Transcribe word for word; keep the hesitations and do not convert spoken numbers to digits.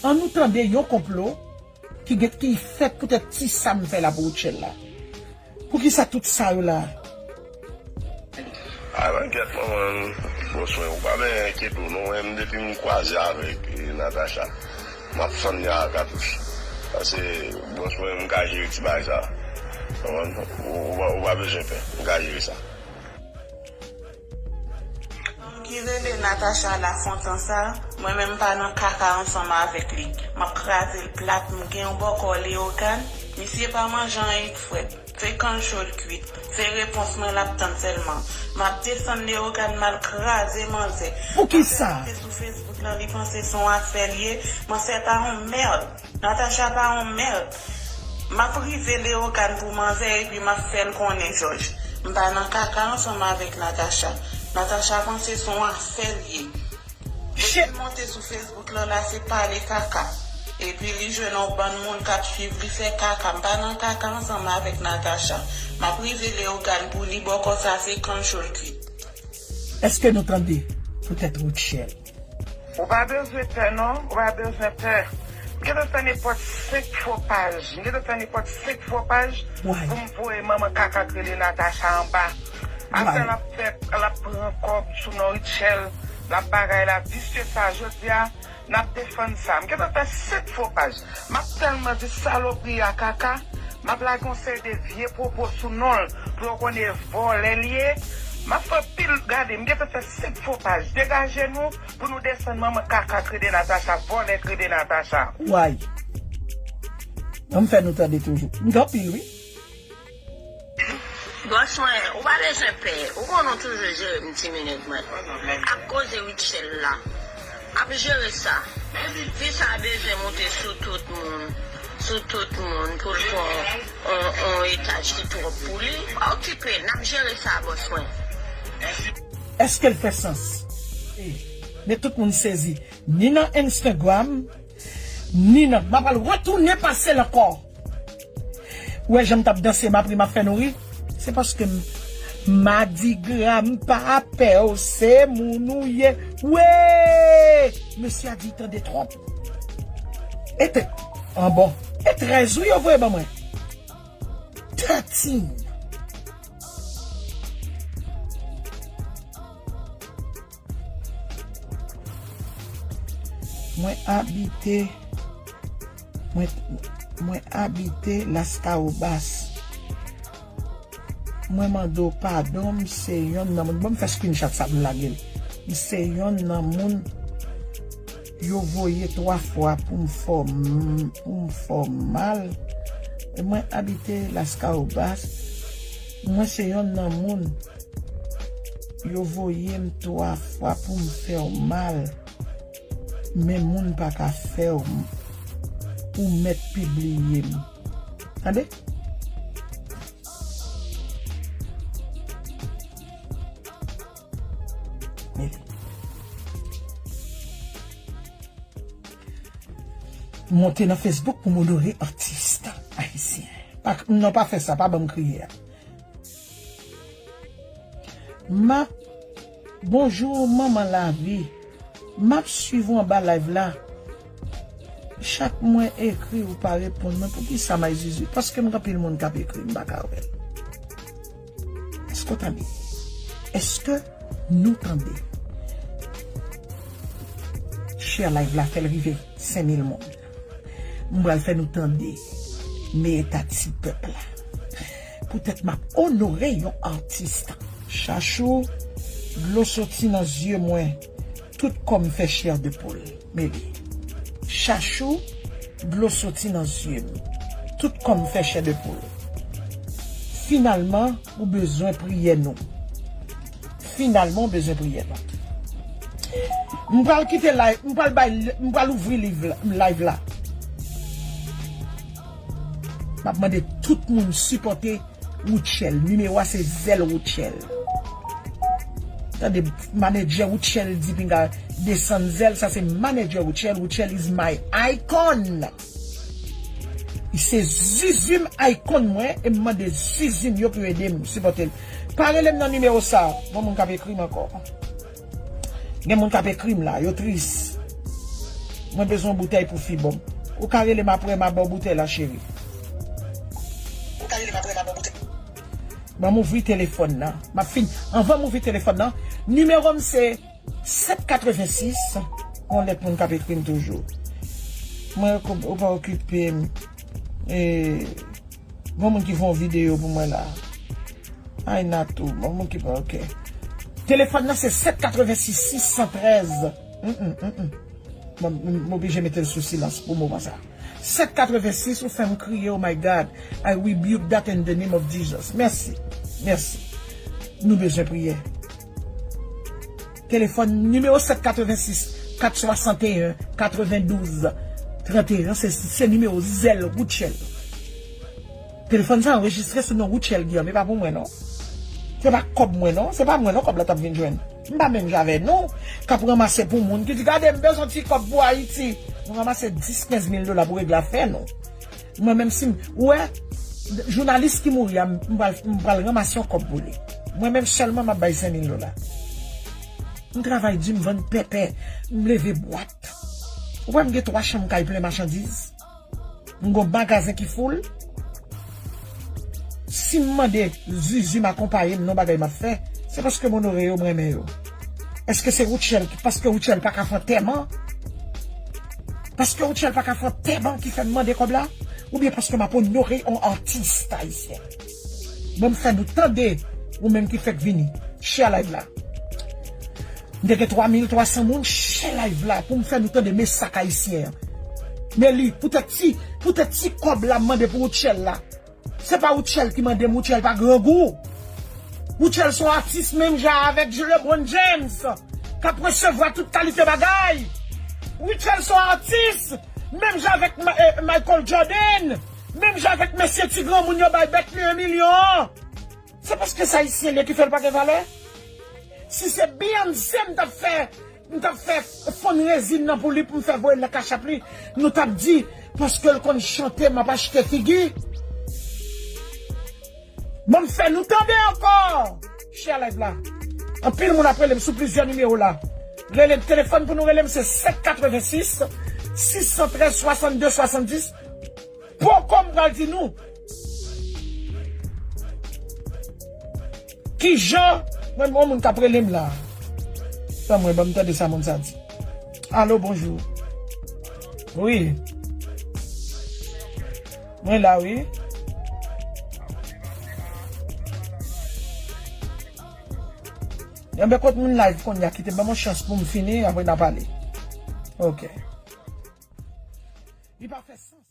An nou tande yon konplo ki gen, ki fèt poutèt ti sa m fè la pou Rutshelle la. Poukisa tout sa yo la? A langyèt manman, bòs mwen, ou pa bezwen enkyete w non, mwen menm depi m kwaze avèk eh, Natacha, m ap fann li a katouch. Paske bòs mwen, m ka jere ti bagay sa. Konprann? Ou, ou, pa- ou pa bezwen pè, m ka jere sa. Nonm ki rele Natacha Lafontan sa, mwen menm m pa nan kaka ansanm avèk li. M ap kraze l plat, m gen yon bòkò Leyogàn, misye pa manje anyen k frèt. Se kann cho l kwit. Se repons mwen l ap tann sèlman. M ap desann Leyogàn, m al kraze manzè. Poukisa? Manzè moute sou Facebook lan, li panse se yon afè l ye. Manzè pa yon mèd. Natacha pa yon mèd. M ap rive Leyogàn pou manzè epi m ap fè l konnen, Jòj. M pa nan kaka ansanm avèk Natacha. Natacha panse se yon afè l ye. Depi l monte sou Facebook lan la, se pale kaka. Epi li jwenn yon bann moun k ap swiv li fè kaka. M pa nan kaka ansanm avèk Natacha. M ap rive Leyogàn pou li, bòkò sa se kann cho l kwit. Èske nou tande poutèt Rutshelle? Ou pa bezwen pè non, ou pa bezwen pè. M gentan fè nenpòt senk fo paj, m gentan fè nenpòt senk fo paj pou m voye manman kaka k rele Natacha anba. Apre l ap fè, l ap pran kòb sou non Rutshelle, l ap bagay la visye sa, jodi a n ap defann sa. M gentan fè senk fo paj. M ap tèlman di salopri a kaka, m ap lage yon seri de vye pwopo sou non l pou yo konnen vòlè l ye. M ap fè pil, gade, m gentan fè senk fo paj. Degaje nou pou nou desann manman kaka k rele Natacha, vòlè k rele Natacha. Way. An m fè nou tande toujou. M gen anpil wi. Bòs mwen, ou pa bezwen pè. Ou konnen w toujou jere m ti minit mwen. Ak koze Rutshelle la. M ap jere sa. Fi sa bezwen moute sou tout moun. Sou tout moun pou l pran on, on etaj ki twòp pou li. Pa okipe l, n ap jere sa bòs mwen. Èske l fè sans? Men tout moun sezi. Ni nan Instagram, ni nan. M ap al retounen pase l ankò. Ou wè jan m t ap danse, m ap ri, m ap fè nou ri? Se paske m madigra, m pa pè w, se moun ou ye. Wi! Mesye a di tande twòp. E te, an bon. E trèz wi yo voye ban mwen. Thirteen. Mwen abite mwen mwen abite Laskawobas. Mwen mande w padon, m se yonn nan moun. Bon, m fè screenshot sa pou m lage l. M se yonn nan moun yo voye twa fwa pou m fè w m- pou m fè w mal. Mwen abite Laskawobas. Mwen se yonn nan moun yo voye m twa fwa pou m fè w mal. Men moun pa ka fè w m- ou mèt pibliye m. Tande? Mele. Monte nan Facebook pou m onore atis ayisyen. Pa, non, pa fè sa, pa ban m kriye a. M ap, bonjou manman lavi. M ap swiv ou anba live la. Chak mwen ekri ou pa reponn mwen. Poukisa may zizi? Paske m gen anpil moun k ap ekri, m pa ka wè l. Èske w tande? Èske nou tande? Share live la, fè l rive senk mil moun. M pral fè nou tande. Men eta ti pèp la. Poutèt m ap onore yon atis. Chachou, dlo soti nan zye mwen. Tout kò m fè chè de poul. Mele. Chachou, dlo soti nan zye m. Tout kò m fè chè de poul. Finalman, ou bezwen priyè nou. Finalman, ou bezwen priyè nou. M pral kite live, m pral bay, m pral ouvri live la. M ap mande tout moun sipòte Rutshelle. Nimewo a se Zèl Rutshelle. Tande, manedjè Rutshelle di pinga desann zèl, sa se manedjè Rutshelle. Rutshelle is my icon. Se Zuzu m icon mwen, e m mande Zuzu m yo pou yo ede m sipòte l. Pa rele m nan nimewo sa. Gen moun k ap ekri m ankò. Gen moun k ap ekri m la, yo tris. Mwen bezwen yon boutèy pou fi ban m. Ou ka rele m apre, m a ba w boutèy la, cheri. Ou ka rele m apre, m a ba w boutèy. Ban m ouvri telefòn nan. M ap fin. Anvan m ouvri telefòn nan, nimewo m se sèt katrevensis. Yon lèt moun k ap ekri m toujou. Mwen, ou pa okipe m. E, Gon moun ki fè yon videyo pou mwen la. Ay, Natou, gon moun ki pa, ok. Telefòn nan se sèt katrevensis sis san trèz. Mm, mm, mm, mm. Bon, m, m oblije mete l sou silans pou moman sa. Sèt katrevensis, ou fè m kriye, oh my God. I rebuke that in the name of Jesus. Mèsi. Mèsi. Nou bezwen priyè. Telefòn nimewo sèt katrevensis kat swasanteyen katrevendouz tranteyen, se, se nimewo zèl Rutshelle. Telefòn sa anrejistre sou non Rutshelle Guillaume, e pa pou mwen non. Se pa kòb mwen non, se pa mwen non kòb la t ap vin jwenn. M pa menm jan avè nou k ap ranmase pou moun ki di, "Gade, m bezwen ti kòb pou Ayiti." Nou ranmase dis, kenz mil dola pou regle afè nou. Mwen menm si m, ou wè, jounalis ki mouri a, m, m pral, m pral ranmase yon kòb pou li. Mwen menm sèlman m ap bay senk mil dola. M travay di, m vann pèpè, m leve bwat. Ou wè m gen twa chanm kay plen machandiz. M gon magazen ki foul. Si m mande Zuzu m akonpaye m nan bagay m ap fè, se paske m onore yo, m renmen yo. Èske se Rutshelle ki, paske Rutshelle pa ka fè antèman? Paske Rutshelle pa ka fè antèman ki fè m mande kòb la? Oubyen paske m ap onore yon atis ayisyen? Bon, m fè nou tande, ou menm ki fèk vini, share live la. M te gen twa mil twa san moun share live la pou m fè nou tande men sak ayisyen an. Men li, poutèt ti, poutèt ti kòb la m mande pou Rutshelle la. Se pa Rutshelle ki mande m, Rutshelle pa grangou. Rutshelle se yon atis menm jan avèk LeBron James, k ap resevwa tout kalite bagay. Rutshelle se yon atis menm jan avèk Ma-, eh, Michael Jordan, menm jan avèk mesye ti granmoun yo bay Bentley yon milyon an. Se paske se ayisyen li ye ki fè l pa gen valè? Si se Beyoncé m t ap fè, m t ap fè fundraising nan pou li, pou m fè voye l nan Cash App li, nou t ap di, paske l konn chante, m ap achte figi. Bon, m fè nou tande ankò. Share live la. Anpil moun ap rele m sou plizyè nimewo la. Rele m, telefòn pou nou rele m se sèt katrevensis sis san trèz swasanndez swasanndis. Poko m pral di nou kijan, mwen, yon moun k ap rele m la. Tan mwen, ban m tande sa moun sa di. Alo, bonjou. Wi. Mwen la, wi. Enben, kot moun live kounye a, kite ban m yon chans pou m fini, apre n a pale. Ok. Li pa fè sans.